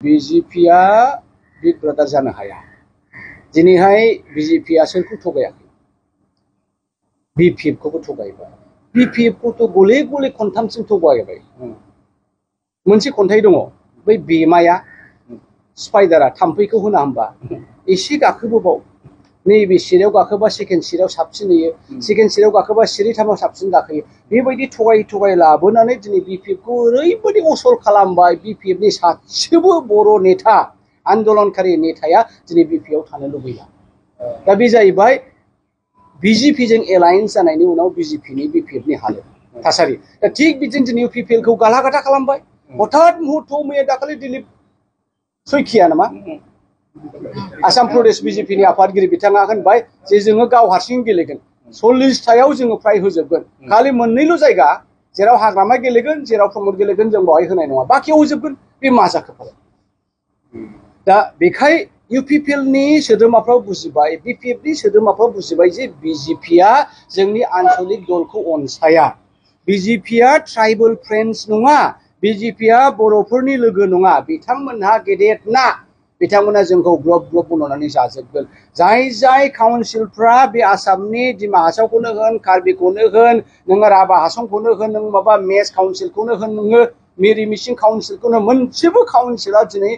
बीजेपीआ big brother जानो हाया। दिनैहाय बीजेपीआ सोरखौ थगायाखै? बीपीएफखौबो थगायबाय। बीपीएफखौथ' गले गले खनथामसिम थगायबाय। मोनसे खन्थाइ दङ, बै बेमाया स्पाइडारा थाम्फैखौ होना होमबा एसे गाखोबोबाव, नैबे सिटआव गाखोबा सेकेन्ड सिटआव साबसिन नुयो, सेकेन्ड सिटआव गाखोबा सिरिथामाव साबसिन गाखोयो। बेबायदि थगाय लाबोनानै दिनै बीपीएफखौ ओरैबायदि असल खालामबाय। बीपीएफनि सासेबो बर' नेता, आन्दोलनकारि नेताया दिनै बीपीएफआव थानो लुबैला। दा बे जाहैबाय बीजेपीजों एलायन्स जानायनि उनाव बीपीएफनि हालोद थासारि। दा थिग बिदिनो दिनै इउपिपिएलखौ गालागाथा खालामबाय। हठात मुहूर्तआव मैया दाखालि दिलीप सैखिया नामा, आसाम प्रदेश बीजेपीनि आफादगिरि, बिथाङा होनबाय जे जोङो गाव हारसिं गेलेगोन, 40थायाव जोङो फ्राय होजोबगोन, खालि मोननैल' जायगा जेराव हाग्रामा गेलेगोन, जेराव प्रमद गेलेगोन जों बेवहाय होनाय नङा, बाखियाव होजोबगोन। बे मा जाखो फालाय? दा बेखाय इउपिपिएलनि सोद्रोमाफ्रा बुजिबाय, बीपीएफनि सोद्रोमाफ्रा बुजिबाय जे बीजेपीआ जोंनि आन्चलिक दलखौ अनसाया। बीजेपीआ ट्राइबल फ्रेन्ड्स नङा, बीजेपीआ बर'फोरनि लोगो नङा, बिथांमोनहा गेदेर ना, बिथांमोना जोंखौ ग्लब ग्लब बनायनानै जाजोबगोन। जाय काउन्सिलफ्रा बे आसामनि डिमा हासावखौनो होन, कार्बिखौनो होन, नोङो राभा हासंखौनो होन, नों माबा मेस काउन्सिलखौनो होन, नोङो मिरि मिसिं काउन्सिलखौनो, मोनसेबो काउन्सिला दिनै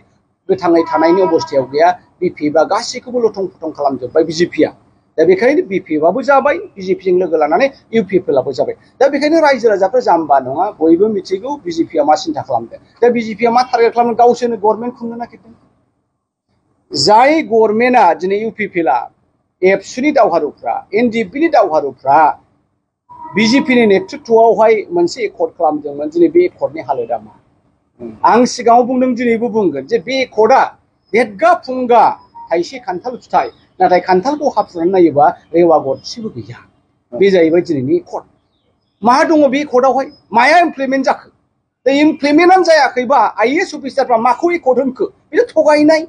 गोथाङै थानायनि अबस्थायाव गैया। बीपीएफआ गासैखौबो लथं फथं खालामजोब्बाय बीजेपीआ। दा बेखायनो बीपीएफआबो जाबाय, बीजेपीजों लोगो लानानै इउपिपिएलआबो जाबाय। दा बेखायनो रायजो राजाफ्रा जाम्बा नङा, बयबो मिथिगौ बीजेपीआ मा सिन्था खालामदों। दा बीजेपीआ मा टारगेट खालामदों? गावसोरनो गभर्नमेन्ट खुंनो नागिरदों। जाय गभर्नमेन्टआ दिनै इउपिपिएलआ, एबसुनि दावहारुफ्रा, एनडिएफबिनि दावहारुफ्रा बीजेपीनि नेतृत्वआवहाय मोनसे एकर्ड खालामदोंमोन। दिनै बे एकर्डनि हालोदा मा? आं सिगाङाव बुंदों, दिनैबो बुंगोन जे बे एकर्डआ देदगा फुंगा थाइसे खान्थाल फिथाइ, नाथाय खान्थालखौ हाफ्लेनानै नायोबा रेवा गरसेबो गैया। बे जाहैबाय दिनैनि एकर्ड। मा दङ बे एकर्डआवहाय? माया इमप्लिमेन्ट जाखो? दा इमप्लिमेन्टआनो जायाखैबा आइएएस अफिसारफ्रा माखौ एकर्ड होनखो? बेथ' थगायनाय।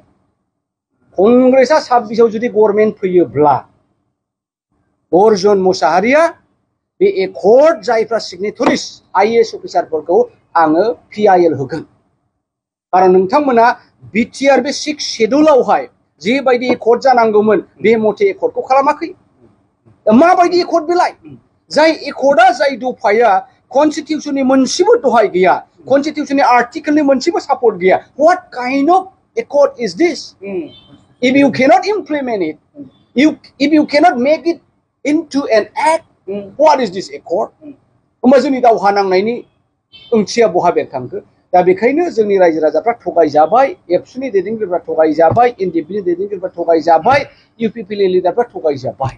कंग्रेसआ 26आव जुदि गभर्नमेन्ट फैयोब्ला अर्जुन मुसाहारिया बे एकर्ड जायफ्रा सिगनेटरिस आइएएस अफिसारफोरखौ आङो पिआइएल होगोन। खारन नोंथांमोना बिटिआर बे 6 शेड्युलावहाय जेबायदि एकर्ड जानांगौमोन बे मथे एकर्डखौ खालामाखै। माबायदि एकर्ड बेलाय? जाय एकर्डआ, जाय दफाया कनस्टिटिउशननि मोनसेबो दहाय गैया, कनस्टिटिउशननि आर्टिकेलनि मोनसेबो सापर्ट गैया। What kind of accord is this? If you cannot implement it, if you cannot make it into an act, what is this accord? होमबा जोंनि दावहा नांनायनि ओंथिया बहा बेरखांखो? दा बेखायनो जोंनि रायजो राजाफ्रा थगायजाबाय, एबसुनि दैदेनगिरिफ्रा थगायजाबाय, एनडिएफबिनि दैदेनगिरिफ्रा थगायजाबाय, इउपिपिएलनि लिडारफ्रा थगायजाबाय।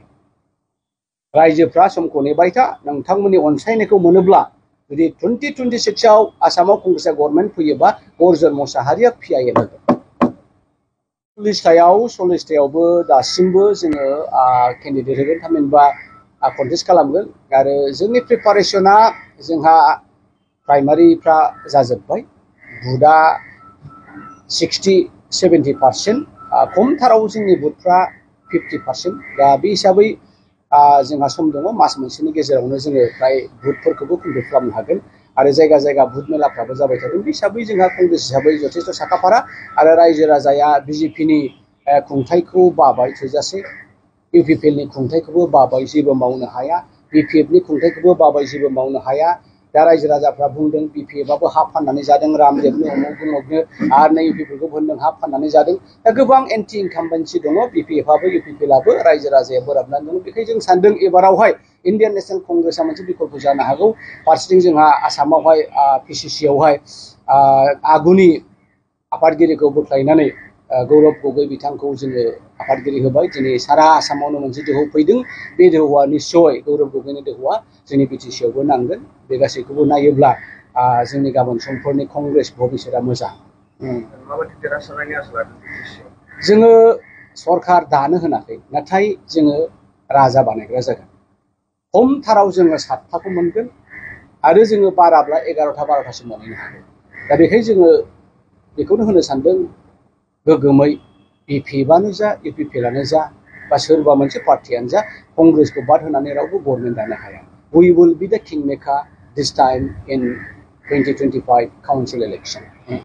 रायजोफ्रा समखौ नेबाय था। नोंथांमोननि अनसायनायखौ मोनोब्ला जुदि 2026आव आसामाव कंग्रेसआ गभर्नमेन्ट फैयोबा अर्जुन मुसाहारिया पिआइएल होगोन। 40थायावबो दासिमबो जोङो केन्डिडेट होगोन, थामहिनबा कन्टेस्ट खालामगोन। आरो जोंनि प्रिपारेसना जोंहा प्राइमारिफ्रा जाजोब्बाय। बुथआ 60-70%, खमथाराव जोंनि बुथफ्रा 50%। दा बे हिसाबै जोंहा सम दङ, मास मोनसेनि गेजेरावनो जोङो फ्राय बुथफोरखौबो कमप्लिट खालामनो हागोन। आरो जायगा जायगा बुथ मेलाफ्राबो जाबाय थागोन। बे हिसाबै जोंहा कंग्रेस हिसाबै जथेस्थ' साखाफारा। आरो रायजो राजाया बिजेपिनि खुंथायखौ बाबाय थोजासे, इउपिपिएलनि खुंथायखौबो बाबाय, जेबो मावनो हाया, बीपीएफनि खुंथायखौबो बाबाय, जेबो मावनो हाया। दा रायजो राजाफ्रा बुंदों बीपीएफआबो हा फाननानै जादों, रामदेबनो उमुगनो, आरो नै इउपिपिएलखौ होनदों हा फाननानै जादों। दा गोबां एन्टि इनकाम्बेन्सि दङ, बीपीएफआबो इउपिपिएलआबो। रायजो राजाया बोराबनानै दङ। बेखायनो जों सानदों एबारावहाय इन्डियान नेशनेल कंग्रेसआ मोनसे बिकल्प जानो हागौ। फारसेथिं जोंहा आसामावहाय पिसिसिआवहाय आगुनि आफादगिरिखौ बोख्लायनानै गौरब गगৈ बिथांखौ जोङो आफादगिरि होबाय। दिनै सारा आसामावनो मोनसे दोहौ फैदों। बे दोहौआ निस्सय गौरब गगैनि दोहौआ जोंनि बिटिसिआवबो नांगोन। बे गासैखौबो नायोब्ला जोंनि गाबोन समफोरनि कंग्रेस भबिसतआ मोजां। जोङो सरकार दानो होनाखै, नाथाय जोङो राजा बानायग्रा जागोन। खमथाराव जोङो 7थाखौ मोनगोन, आरो जोङो बाराब्ला 11-12थासिम मोनहैनो हागौ। दा बेखायनो जोङो बेखौनो होनो सानदों, गोगोमै बीपीएफआनो जा, इउपिपिएलआनो जा, बा सोरबा मोनसे पार्टियानो जा, कंग्रेसखौ बाद होनानै रावबो गभर्नमेन्ट दानो हाया। We will be the kingmaker this time in 2025 council election.